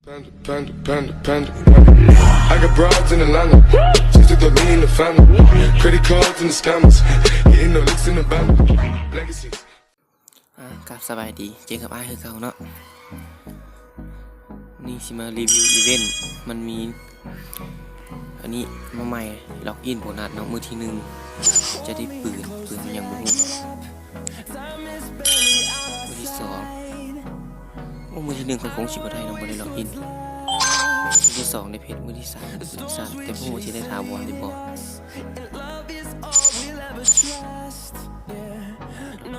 Panda, panda, panda, panda. I got broads in Atlanta. Just took the lean, the family. Credit cards and the scammers. Hitting the licks in the van. Legacies. ອ່າ ກາບສະບາຍດີ ເຈີກັບອ້າຍຄືເກົ່າເນາະ. ນີ້ຊິມາຣີວິວອີເວັນ ມັນມີອັນນີ້ມາໃໝ່ ລັອກອິນໂບນັດເນາະ. ມື້ທີໜຶ່ງຈະໄດ້ປືນ ປືນຫຍັງບໍ່ຮູ້. ມື້ທີສອງ ໂອ້ ມື້ທີໜຶ່ງຂ້ອຍຄົງຊິບໍ່ໄດ້ເນາະ ບໍ່ໄດ້ລັອກອິນ. ມື້ທີສອງໄດ້ເພັດ ມື້ທີສາມ ມື້ທີສາມ ແຕ່ບໍ່ຮູ້ວ່າຊິໄດ້ຖາວອນຫຼືບໍ່.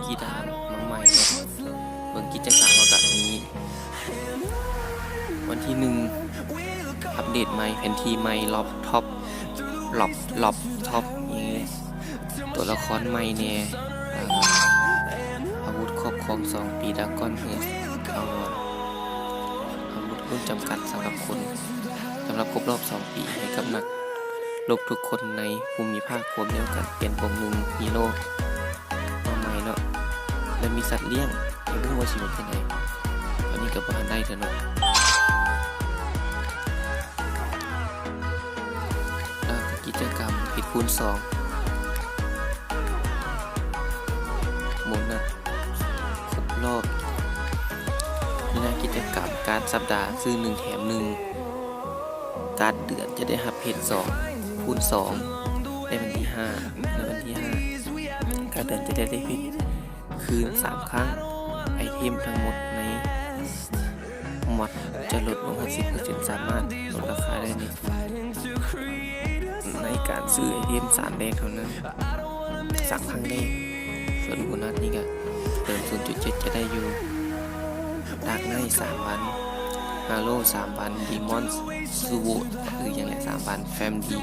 ກີຕາມາໃໝ່ເນາະ ເບິ່ງກິດຈະກຳເຮົາກະມີ ວັນທີໜຶ່ງ ອັບເດດໃໝ່ ແຜນທີ່ໃໝ່ ລັອບທັອບ ລັອບ ລັອບທັອບ ອີ່ຫຍັງ ຕົວລະຄອນໃໝ່ແດ່ ອາ ອາວຸດຄອບຄອງສອງປີ ດາກອນເຮດ ອາ ອາວຸດຮຸ້ນຈຳກັດສຳລັບຄົນ ສຳລັບຄົບລອບສອງປີ ໃຫ້ກັບນັກລົບທຸກຄົນໃນພູມິພາກ ພວມດຽວກັນ ປ່ຽນບວກໜຶ່ງຮີໂຣ ມາໃໝ່ເນາະ ແລະ ມີສັດລ້ຽງ ແຕ່ບໍ່ຮູ້ວ່າຊິເປັນຈັ່ງໃດ ຕອນນີ້ກະບໍ່ທັນໄດ້ເທື່ອເນາະ. ແລ້ວກະກິດຈະກຳເຮັດຄູນສອງ ໂບນັດຄົບລອບ ມີນະກິດຈະກຳ ກາດສັບດາ ຊື້ໜຶ່ງແຖມໜຶ່ງ ກາດເດືອນຈະໄດ້ຮັບເພດສອງ ຄູນສອງ ໃນວັນທີຫ້າ ໃນວັນທີຫ້າ ກາດເດືອນຈະໄດ້ເພດຄືນສາມຄັ້ງ. ໄອເທັມທັງໝົດໃນມອດຈະລົດລົງຫ້າສິບເປີເຊັນ ສາມາດລົດລາຄາໄດ້ໃນ ໃນການຊື້ໄອເທັມສາມແລກເທົ່ານັ້ນ ສາມຄັ້ງແລກ. ສ່ວນໂບນັດນີ້ກະເຕີມສູນຈຸດເຈັດຈະໄດ້ຢູ່ ດາກໄນສາມວັນ ຮາໂລສາມວັນ ດີມອນຊູໂວ ຫຼືຫຍັງແຫຼະສາມວັນ ແຟມດີ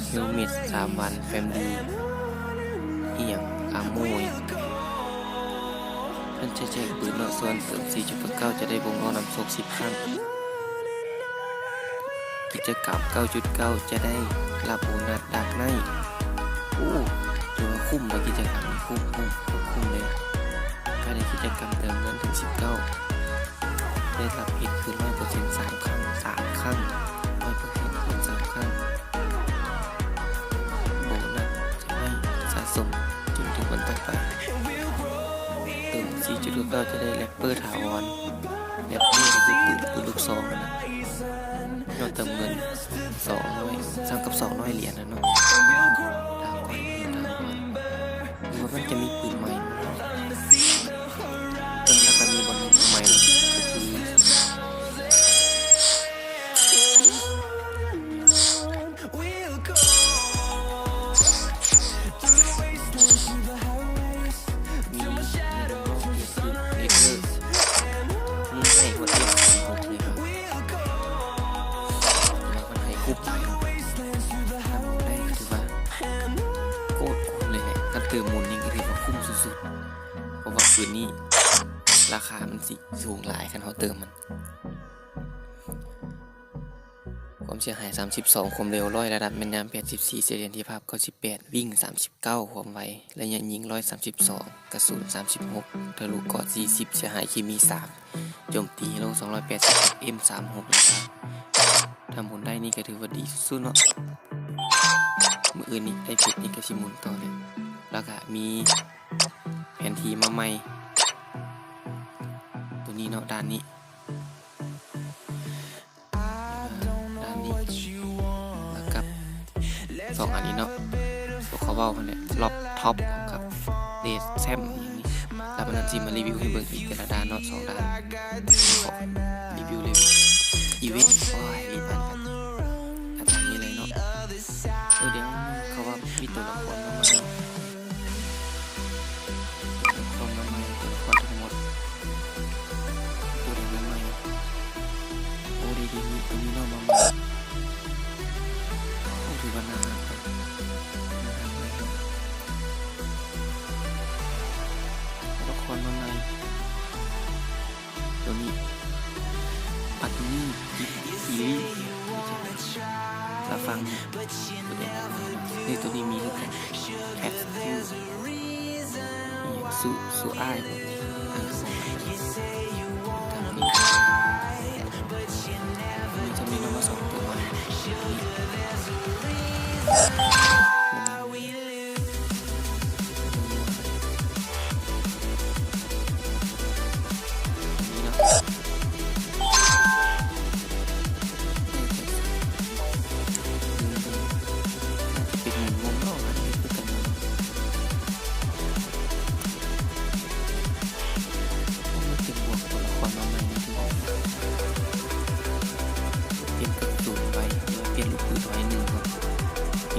ເຮວເມັດສາມວັນ ແຟມດີ ອີ່ຫຍັງ ອາໂມຍ ເພິ່ນຈະແຈກປືນເນາະ. ສ່ວນເຕີມສີ່ຈຸດເກົ້າຈະໄດ້ວົງລໍ້ນຳໂຊກສິບຄັ້ງ. ກິດຈະກຳເກົ້າຈຸດເກົ້າຈະໄດ້ຮັບໂບນັດດາກໄນ. ໂອ້ ຖືວ່າຄຸ້ມເນາະ ກິດຈະກຳນີ້ຄຸ້ມ ຄຸ້ມ ຄຸ້ມເລີຍ. ການເຮັດກິດຈະກຳເຕີມເງິນເຖິງສິບເກົ້າ ໄດ້ຮັບເພດຄືນຮ້ອຍເປີເຊັນສາມຄັ້ງ ສາມຄັ້ງ ຮ້ອຍເປີເຊັນຄືນສາມຄັ້ງ. ໂບນັດຈະໄດ້ສະສົມຈົນເຖິງວັນຕໍ່ໄປ. ເຕີມສີ່ຈຸດເກົ້າຈະໄດ້ແຣັບເປີຖາວອນ ແຣັບເປີກະຄືປືນ ປືນລູກຊອງຫັ້ນນະ. ຍອດເຕີມເງິນສອງຮ້ອຍ ສ່ຳກັບສອງຮ້ອຍຫຼຽນນະເນາະ. ຖາມກ່ອນ ຖາມກ່ອນ ຫຼືວ່າມັນຈະມີປືນໃໝ່ ເອີ ແລ້ວກະມີບ່ອນໃໝ່ ກະຄື ມີ ມີ ມີໃຫ້ຫົວເຕີມສິບຫົກເລີຍເນາະ ແຕ່ວ່າເພິ່ນໃຫ້ຄຸບໃໝ່ເນາະ ໄດ້ຖືວ່າໂຄດຄຸ້ມເລີຍແຫຼະ. ຄັນເຕີມໝູນນີ້ກະຖືວ່າຄຸ້ມສຸດໆ ເພາະວ່າປືນນີ້ລາຄາມັນຊິສູງຫຼາຍ ຄັນເຮົາເຕີມມັນ. ຄວາມເສຍຫາຍສາມສິບສອງ ຄວາມເລັວຮ້ອຍ ລະດັບແມ່ນຍາມແປດສິບສີ່ ສະເຖັຍນທີ່ພາບເກົ້າສິບແປດ ວິ່ງສາມສິບເກົ້າ ຄວາມໄວ ໄລຍະຍິງຮ້ອຍສາມສິບສອງ ກະສຸນສາມສິບຫົກ ທະລຸເກາະສີ່ສິບ ເສຍຫາຍເຄມີສາມ ໂຈມຕີຮີໂຣສອງຮ້ອຍແປດສິບ ເອັມສາມຫົກ ທຳບຸນໄດ້ນີ້ກະຖືວ່າດີສຸດໆເນາະ. ມື້ອື່ນນີ້ໄດ້ເພັດນີ້ກະຊິໝູນຕໍ່ເລີຍ ແລ້ວກະມີແຜນທີ່ມາໃໝ່ ໂຕນີ້ເນາະ ດ່ານນີ້ ດ່ານນີ້ ແລ້ວກັບສອງອັນນີ້ເນາະ ພວກເຂົາເວົ້າຫັ້ນແຫຼະ ລັອບທັອບກັບເດດແຊມ ຫຼັງຈາກນັ້ນຊິມາຣີວິວໃຫ້ເບິ່ງອີກແຕ່ລະດ່ານເນາະ ສອງດ່ານ ຂໍຣີວິວເລີຍ ອີເວັນ ໂອ້ຍ ລີບປານ ອາຈານມີເລີຍເນາະ. ເອີ ດຽວເຂົາວ່າມີຕົວລະຄອນມາໃໝ່ ຕົວລະຄອນມາໃໝ່ ຕົວລະຄອນທັງໝົດ ຕົວໃດມາໃໝ່ ໂອ້ ດີໆ ມີໂຕນີ້ເນາະມາໃໝ່ ໂອ້ ຖືວ່າໜ້າຮັກເນາະ ໜ້າຮັກເນາະ ຕົວລະຄອນມາໃໝ່ ໂຕນີ້ ປັດນີ້ ກິດ ກິລີ ລະຟັງ ໂຕນີ້ ໂຕນີ້ມີຄືກັນ ແຄັດ ຊູ ຊູອ້າຍ ທາງນີ້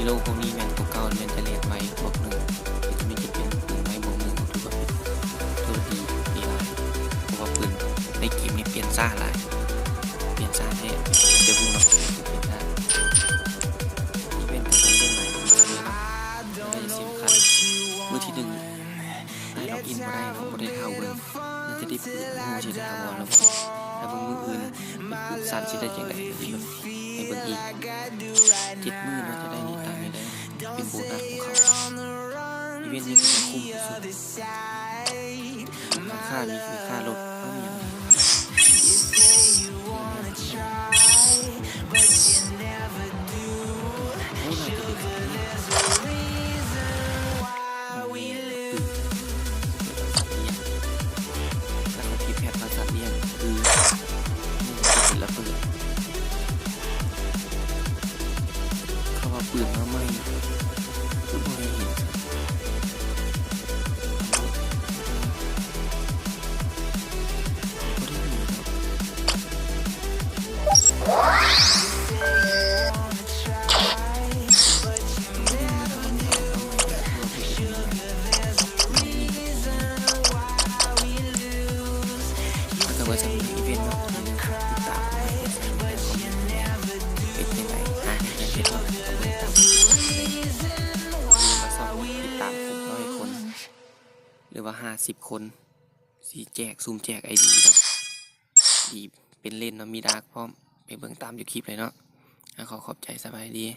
ໂຕພວກນີ້ແມ່ນໂຕເກົ່າ ແມ່ນຈະແລກໄວບວກໜຶ່ງ ໂຕນີ້ຈະເປັນປືນໄວບວກໜຶ່ງ ຖືວ່າເປັນໂຕດີຫຼາຍ ເພາະວ່າປືນໃນເກມນີ້ປ່ຽນຊ້າຫຼາຍ ປ່ຽນຊ້າແທ້ ຈະຮູ້ເນາະ ປ່ຽນຊ້າ. ອີເວັນກໍຕ້ອງໄດ້ຫຼາຍມື້ເນາະ ໄດ້ສຳຄັນ ມື້ທີໜຶ່ງ ໄດ້ລັອກອິນບໍ່ໄດ້ເນາະ ບໍ່ໄດ້ຖ້າເບິ່ງ ໜ້າຈະໄດ້ປືນ ບໍ່ຮູ້ຊິໄດ້ຖາວອນຫຼືບໍ່ ຖ້າເບິ່ງມື້ອື່ນ ປືນສັ້ນຊິໄດ້ຈັ່ງໃດ ໃຫ້ເບິ່ງອີກເຈັດມື້ເນາະ ຈະໄດ້ນີ້ຕາມນີ້ໄດ້ ເປັນໂບນັສຂອງເຂົາ. ອີເວັນນີ້ຖືວ່າຄຸ້ມທີ່ສຸດ ຄ່ານີ້ຄືຄ່າລົດ ເອົາຫຍັງ ໂອ້ ໜ້າຈະເປັນ ແລ້ວກໍຜິດແພດພາສາດລ້ຽງ ຄື ເປັນລະເບີດ ເຂົາວ່າປືນມາໃໝ່ ຄືບໍ່ໄດ້ເຫັນ ບໍ່ໄດ້ມີເນາະ. ກໍວ່າຈະມີອີເວັນເນາະ ຕິດຕາມເບິ່ງເນາະ ເປັນຈັ່ງໃດ ອ່າ ເຮັດເນາະ ກໍເບິ່ງຕາມທີ່ເພິ່ນໄດ້ ວ່າຊອກຕິດຕາມຄົບຮ້ອຍຄົນ ຫຼືວ່າຫ້າສິບຄົນ ຊິແຈກ ສຸ່ມແຈກໄອດີເນາະ ດີ ເປັນເລ່ນເນາະ ມີດາກພ້ອມ ໄປເບິ່ງຕາມຢູ່ຄລິບເລີຍເນາະ. ອ່າ ຂໍຂອບໃຈ ສະບາຍດີ.